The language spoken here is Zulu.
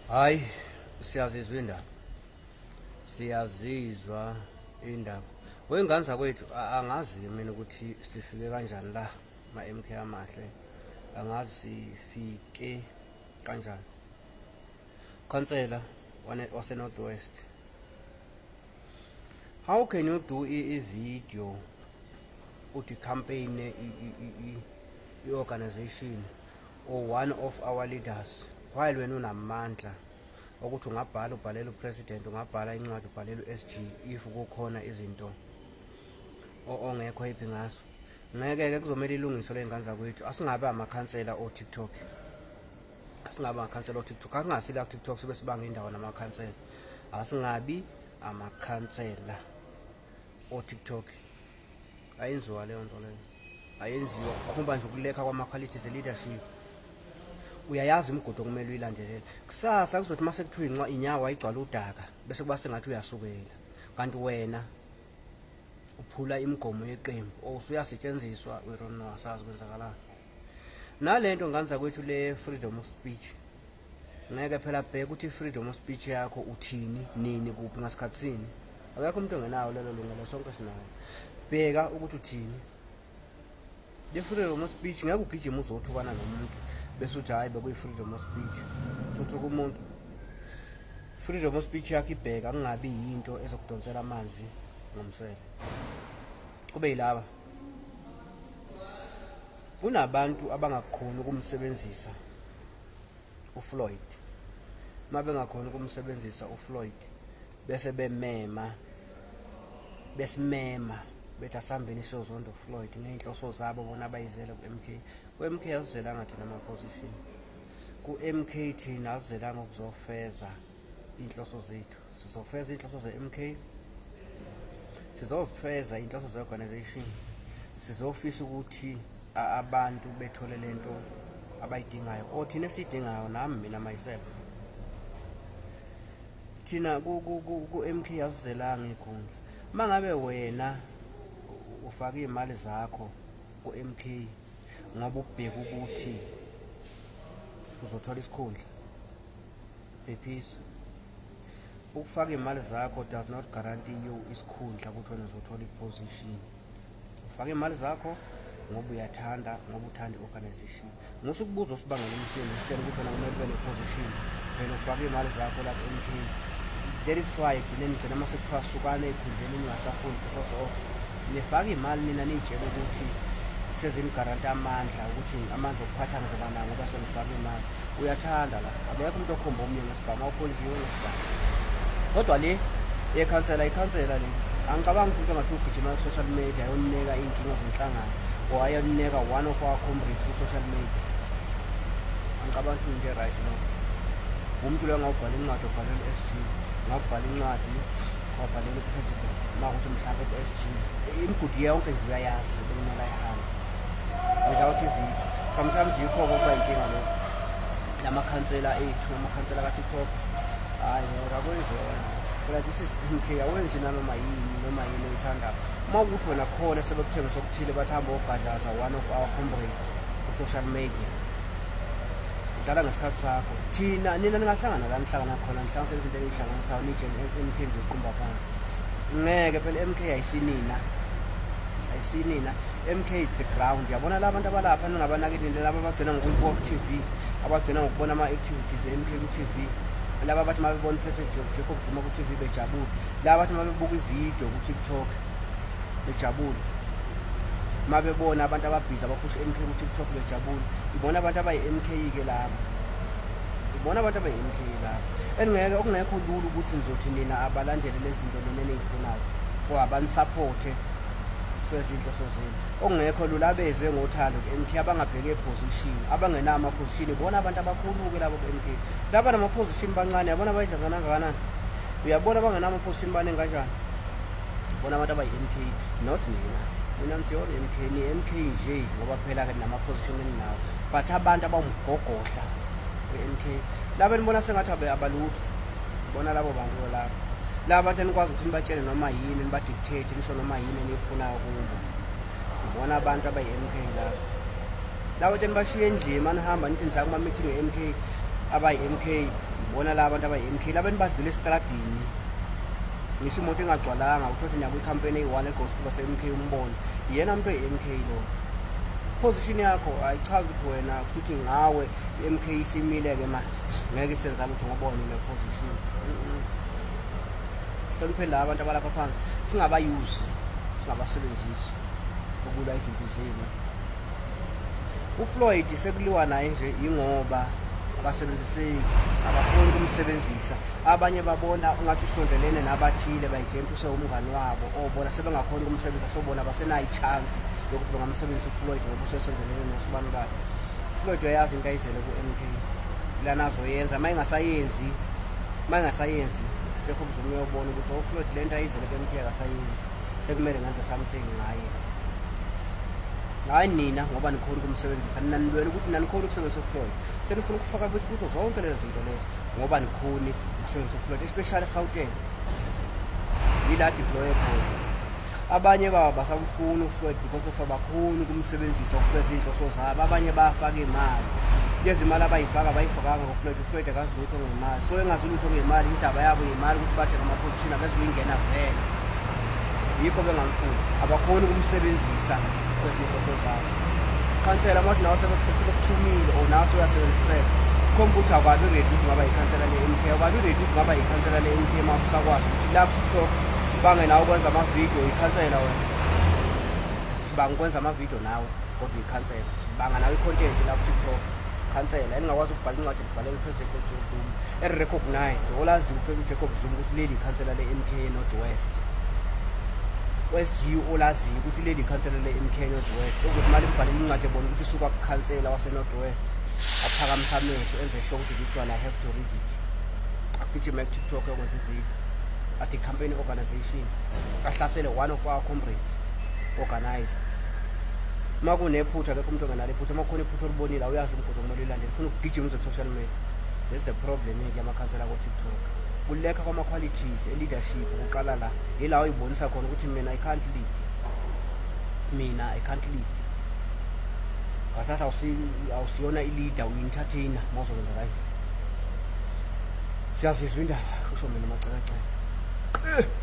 Hayi, siyazizwa indaba, siyazizwa indaba wengane zakwethu. Angazi mina ukuthi sifike kanjani la, ma-MK amahle, angazi sifike kanjani. Khansela wase North West, how can you do i-video uthi campaign i-organization or one of our leaders, while wena unamandla okuthi ungabhala ubhalela upresident, ungabhala incwadi ubhalela u-SG if kukhona izinto ongekho happy ngazo? Ngeke-ke, kuzomele ilungiswe ley'ngane zakwethu. Asingabe amakhansela o-TikTok, asingabe amakhansela o-TikTok. Akungasi la ku-TikTok sibe sibanga indawo namakhansela. Asingabi amakhansela o-TikTok, ayenziwa leyo nto leyo, ayenziwa. Kukhomba nje ukulekha kwama-qualities e-leadership. Uyayazi imigudu okumele uyilandelele. Kusasa kuzothi uma sekuthiwa inyawo ayigcwala udaka, bese kuba sengathi uyasukela, kanti wena uphula imigomo yeqembu or usuyasetshenziswa. We don't know, asazi kwenzakalani. Nalento, ngane zakwethu, le freedom of speech, ngeke phela. Bheka ukuthi i-freedom of speech yakho uthini, nini, kuphi, ngasikhathini. Akekho umuntu ongenawo lelo lungelo, sonke sinawo. Bheka ukuthi uthini le freedom of speech. Ngeke ugijime uzothukana nomuntu bese uthi, "Hhayi, bekuyi-freedom of speech." Usuthuka umuntu. Freedom of speech yakho ibheka kungabi yinto ezokudonsela amanzi ngomsele. Kube yilaba kunabantu abangakhoni ukumsebenzisa uFloyd. Uma bengakhoni ukumsebenzisa uFloyd, bese bemema, besimema, bethi asihambeni siyozonda uFloyd ngey'nhloso zabo bona abayizele ku-MK. Ku-MK asizelanga thina ama-position. Ku-MK thina asizelanga ukuzofeza iy'nhloso zethu. Sizofeza iy'nhloso ze-MK, sizofeza iy'nhloso ze-organization. Sizofisa ukuthi abantu bethole lento abayidingayo or thina esiyidingayo, nami mina myself. Thina ku-MK asizelanga ikhundla. Uma ngabe wena ufake iy'mali zakho ku-MK ngoba ubheka ukuthi uzothola isikhundla, phephisa. Ukufaka iy'mali zakho does not guarantee you isikhundla, ukuthi wena uzothola i-position. Ufaka iy'mali zakho ngoba uyathanda, ngoba uthanda i-organization. Musa ukubuza osibangela umsindo, sitshela ukuthi wena kumele ube ne-position, phela ufake iy'mali zakho la ku-MK. That is why egcineni gcina uma sekuthiwa sukane ey'khundleni ningasafuni, because of nifake iy'mali nina niy'tshela ukuthi sezinigaranti amandla, ukuthi amandla okuphatha ngizoba nawo ngoba sengifake imali. Uyathanda la, akekho umuntu okhomba omunye ngesibhamu, awukhonjiwe ngesibhamu. Kodwa le yekhansela, ikhansela le, angicabangi ukuthi umuntu engathi ugijima ku-social media ayoneka iy'nkinga zenhlangano or ayoneka one of our comrades ku-social media. Angicabangi ukuthi into e-right no. Umuntu loyo ngawubhala incwadi, obhalela u-SG, ngawubhala incwadi, wabhalela upresident, uma ukuthi mhlawumbe ku-SG imigudu yonke nje uyayazi bekumele ayihambe without i-video. Sometimes yikho-ke kuba inkinga lokho lamakhansela ethu, amakhansela ka-TikTok. Hhayi, ngeke, akwenziwa kanje phela. This is MK, awenzi nanoma yini, noma yini oyithandayo. Uma ukuthi wena khona sebekuthengisa okuthile, bathi hamba ogadlaza one of our comrades ku-social media, udlala ngesikhathi sakho. Thina, nina ningahlangana la nihlangana khona, nihlanganise izinto eniyihlanganisayo, nitshe MK nje uqumba phansi. Ngeke phela, MK ayisinina, ayisinina. MK, it's a ground. Yabona la bantu abalapha ningabanakini, laba abagcina ngokuyibuka ku-TV, abagcina ngokubona ama-activities e-MK ku-TV, laba abathi uma bebona uPresident Jacob Zuma ku-TV bejabule, laba abathi uma bebuka ividiyo ku-TikTok bejabule, uma bebona abantu ababhizi abaphusha MK ku-TikTok bejabule, ibona abantu abayi-MK-ke labo, ibona abantu abayi-MK labo. Engeke, okungekho lula ukuthi nizothi nina abalandele lezi zinto nina eniyifunayo or abanisapothe ukufeza iy'nhloso zenu. Okungekho lula, abeze ngothando ku-MK, abangabheki eposition, abangenawo ama-position, ibona abantu abakhulu-ke labo ku-MK. Laba nama-position bancane, yabona bayidlazana kangakanani? Uyabona abangenawo ama-position baningi kanjani? Bona abantu abayi-MK, not nina. Nina nisiyona i-MK, ni-MK nje ngoba phela-ke nama-position eninawo, but abantu abawumgogodla we-MK laba enibona sengathi abalutho, bona labo bantu labo, laba bantu enikwazi ukuthi nibatshele noma yini, nibadictate, nisho noma yini eniyifunayo kubo, ibona abantu abayi-MK labo. Labo bantu enibashiye endlini manihamba nithi nisaya kuma-meeting e-MK. abayi-MK, ibona la abantu abayi-MK laba badlula esitradini, ngisho imoto engagcwalanga, uthothi niyabo ikhampeni eyi-one egqoke isikipa se-MK, umbone yena umuntu oyi-MK lo. Position yakho ayichazi ukuthi wena kushuthi ngawe i-MK isimile-ke manje, ngeke isenza lutho ngoba wena une-position. Hlonipheni laba abantu abalapha phansi, singabayuzi, singabasebenzisi ukulwa izimpi zenu. UFloyd sekuliwa naye nje ingoba akasebenziseki, abakhoni ukumsebenzisa. Abanye babona ungathi usondelene nabathile, bayitshela ukuthi usewumngani wabo, obona sebengakhoni ukumsebenzisa, sobona basenayo i-chance yokuthi bangamsebenzisa uFloyd ngoba usesondelene nosibani bani. UFloyd uyayazi into ayizele ku-MK lana azoyenza, uma engasayenzi, uma engasayenzi Jacob Zuma uyobona ukuthi uFloyd le nto ayizele ku-MK akasayenzi, sekumele ngenze something ngaye. Hayi nina, ngoba nikhona ukumsebenzisa, nina nilwela ukuthi nanikhona ukusebenzisa uFloyd, senifuna ukufaka kuthi kuzo zonke lezi zinto lezo ngoba nikhoni ukusebenzisa uFloyd, especially eGauteng yila deploye khona. Abanye baba basamfuna uFloyd because of abakhoni ukumsebenzisa ukufeza iy'nhloso zabo. Abanye bayafaka imali, lezi mali abayifaka abayifakanga kuFloyd. UFloyd akazi lutho ngemali, so engazi lutho ngemali, indaba yabo yimali ukuthi bathenga ama-position, akazuyingena vele, yikho bengamfuni, abakhoni ukumsebenzisa ukufeza iy'nhloso zabo. Khansela amathi nawe sebekuthumile or nawe sewuyasebenziseka, khomba ukuthi awukabi ready ukuthi ungaba yikhansela le-MK, awukabi ready ukuthi ungaba yikhansela le-MK uma usakwazi ukuthi la ku-TikTok sibange nawe ukwenza amavidiyo. Uyikhansela wena, sibanga ukwenza amavidiyo nawe kodwa uyikhansela, sibanga nawe i-content la ku-TikTok. Khansela elingakwazi ukubhala incwadi libhalele uPresident Jacob Zuma, e-recognized, olaziyo uJacob Zuma ukuthi leli ikhansela le-MK North West, SG olaziyo ukuthi leli ikhansela le-MK North West, ozothi uma limbhalela incwadi ebona ukuthi isuka kukhansela wase-North West, aphakamisa amehlo, enze sure ukuthi this one I have to read it, agijime ku-TikTok yokwenza ividiyo, athi campaign organization, ahlasele one of our comrades organizer. Uma kunephutha, akekho umuntu ongenalo iphutha. Uma kukhona iphutha olibonile, awuyazi umgodo okumele uyilandele, ufuna ukugijima uze ku-social media. That's the problem-ke amakhansela ko-TikTok, kulekha kwama-qualities e-leadership kuqala la, yila uyibonisa khona ukuthi mina I can't lead, mina I can't lead. Kahle kahle awusiyona i-leader, uyi-entertainer uma uzokwenza kanje. Siyazizwa indaba, kusho mina Macekeceke.